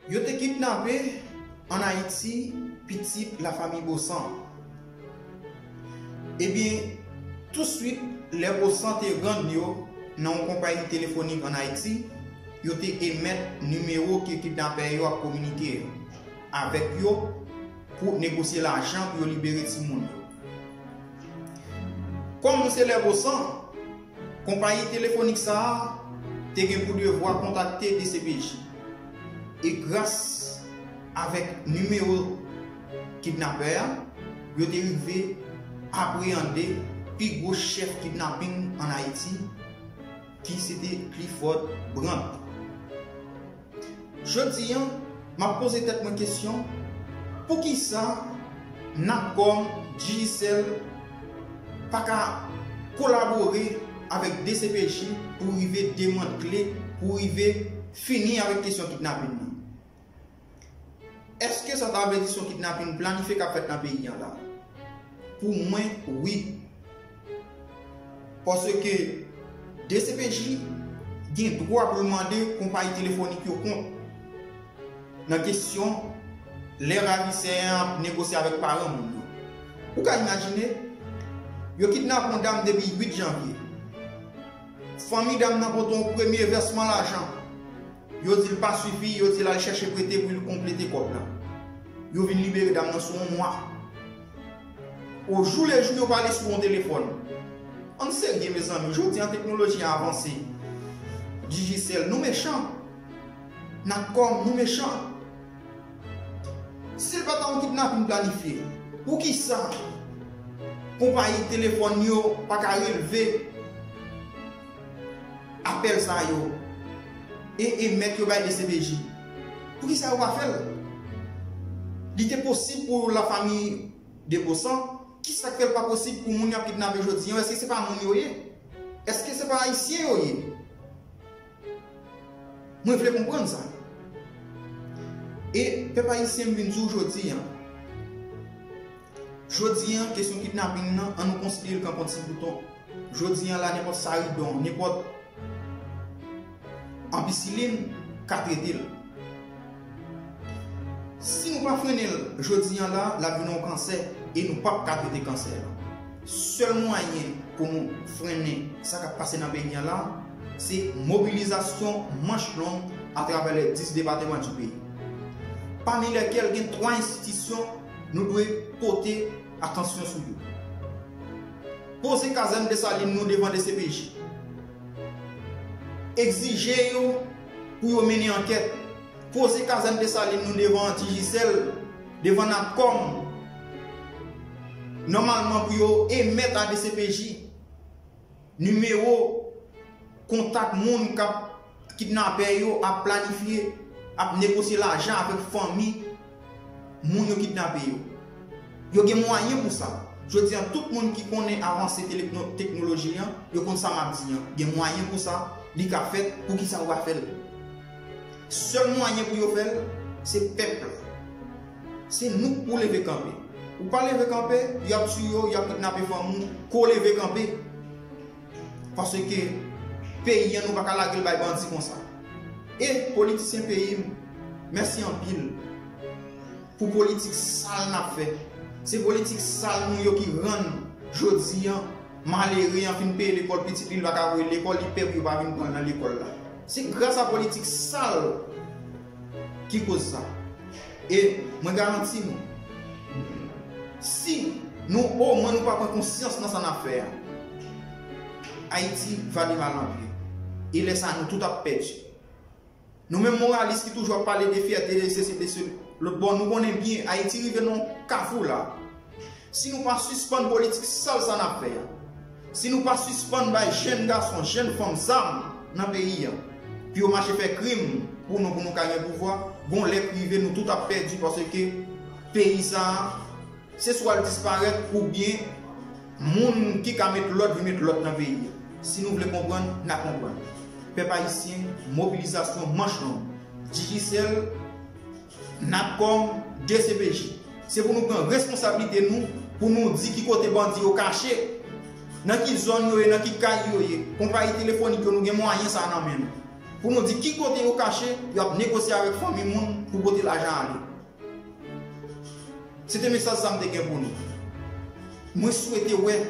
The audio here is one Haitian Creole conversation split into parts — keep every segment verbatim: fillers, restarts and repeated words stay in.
Yo te kidnape ann Ayiti pitit lafanmi Bosan. Ebyen, touswit lè Bosan te rann yo nan yon konpayi telefonik ann Ayiti, yo te emèt nimewo ke kidnapè yo ap kominike avèk yo pou negosye lajan pou yo libere timoun yo. Kòm se lè Bosan, konpayi telefonik sa a te gen pou devwa kontakte D C P J. E gras avèk nimewo kidnapè a, yo te rive apreyande pi gwo chèf kidnaping ann Ayiti, ki se te Clifford Brandt. Jodi a, m ap poze tèt mwen kesyon, poukisa Natcom, Digicel pa ka kolabore avèk D C P J pou rive demantle, pou rive fini avèk kesyon kidnaping nan? Èske sa ta vle di se yon kidnaping planifye k ap fèt nan peyi a la? Pou mwen, wi. Paske D C P J gen dwa pou l mande konpayi telefonik yo kont nan kesyon lè ravisè an ap negosye avèk paran moun yo. Ou ka imajine, yo kidnape yon dam depi uit janvye. Fanmi dam nan pote yon premye vèsman lajan. Yo di l pa sifi, yo di l al chèche prete pou l konplete kòb la. Yo vin libere dam nan sou yon mwa. Ojoulejou yo pale sou yon telefòn. Ann serye, mezanmi, jodi a teknoloji a avanse. Digicel, nou mechan. Natcom, nou mechan. Si l pa ta yon kidnaping planifye, poukisa konpayi telefòn yo pa ka relve apèl sa yo e emèt yo bay D C P J? Poukisa yo pa fè l? Li te posib pou lafanmi Debosan, kisa k fè l pa posib pou moun y ap kidnape jodi a? Èske se pa moun yo ye? Èske se pa ayisyen yo ye? Mwen vle konprann sa. E pèp ayisyen, m vin di w jodi a. Jodi a, kesyon kidnaping nan, an nou konsidere l kòm ti bouton. Jodi a la, nenpòt saridon, nenpòt anpisilin ka trete l. Si nou pa frennen l jodi a la, l ap vin yon kansè e nou p ap ka trete kansè a. Sèl mwayen pou nou frennen sa k ap pase nan peyi a la, se mobilizasyon manch long atravè lè dis depatman di peyi, pami lèkèl gen twa enstitisyon nou dwe pote atansyon sou yo. Poze kazèn Desalin nou devan D C P J. Egzije yo pou yo mennen ankèt. Poze kazèn Desalin nou devan Digicel, devan Natcom. Nòmalman pou yo emèt a D C P J nimewo kontak moun k ap kidnapè yo ap planifye, ap negosye lajan avèk fanmi moun yo kidnape yo. Yo gen mwayen pou sa. Jodi a, tout moun ki konnen avanse telekno-, teknoloji an, yo konn sa m ap di an. Gen mwayen pou sa, li ka fèt, poukisa yo pa fè l? Sèl mwayen pou yo fè l, se pèp la. Se nou k pou leve kanpe. Ou pa leve kanpe, y ap tiye w, y ap kidnape fanmi w, ko leve kanpe. Paske peyi an nou pa ka lage l bay bandi konsa. E politisyen peyi m, mèsi anpil pou politik sal n ap fè. Se politik sal nou yo ki rann jodi an malere an fin peye lekòl pitit li, li pa ka voye lekòl, li pè pou yo pa vin pran l nan lekòl la. Se gras a politik sal ki koz sa. E mwen garanti nou, si nou omwen nou pa pran konsyans nan sa n ap fè a, Ayiti va devalanbre. E lè sa a, nou tout ap pèdi. Nou menm moralis ki toujou ap pale de fyète, de sesi, de sela, lòt bò, nou konnen byen, Ayiti rive nan yon kafou la. Si nou pa sispann politik sal sa n ap fè a, si nou pa sispann bay jèn gason, jèn fanm zam nan peyi a, pou yo mache fè krim pou nou, pou nou ka gen pouvwa, gon lè k rive nou tout ap pèdi, paske peyi sa a, se swa l disparèt oubyen moun ki ka met lòd vin met lòd nan peyi a. Si nou vle konprann, n a konprann. Pèp ayisyen, mobilizasyon manch long. Digicel, Natcom, D C P J. Se pou nou pran responsablite nou, pou nou di ki kote bandi yo kache, nan ki zòn yo ye, nan ki kay yo ye. Konpayi telefonik yo, nou gen mwayen sa nan men nou. Pou nou di ki kote yo kache, y ap negosye avèk fanmi moun pou pote lajan ale. Se te mesaj sa m te gen pou nou. Mwen swete wè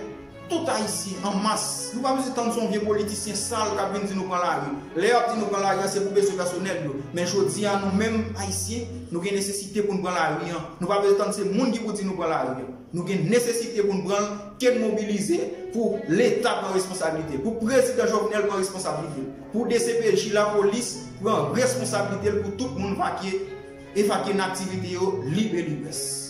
tout Ayisyen an mas. Nou pa bezwen tann se yon vye politisyen sal k ap vin di nou pran lari. Lè y ap di nou pran lari an, se pou bezwen pèsonèl yo. Men jodi a, nou menm Ayisyen, nou gen nesesite pou n pran lari an. Nou pa bezwen tann se moun ki pou di nou pran lari an. Nou gen nesesite pou n pran l, ke n mobilize pou Leta pran responsablite, pou Prezidan Jovenel pran responsablite, pou D C P J, lapolis pran responsablite l pou tout moun evakye, evakye nan aktivite yo lib e libès.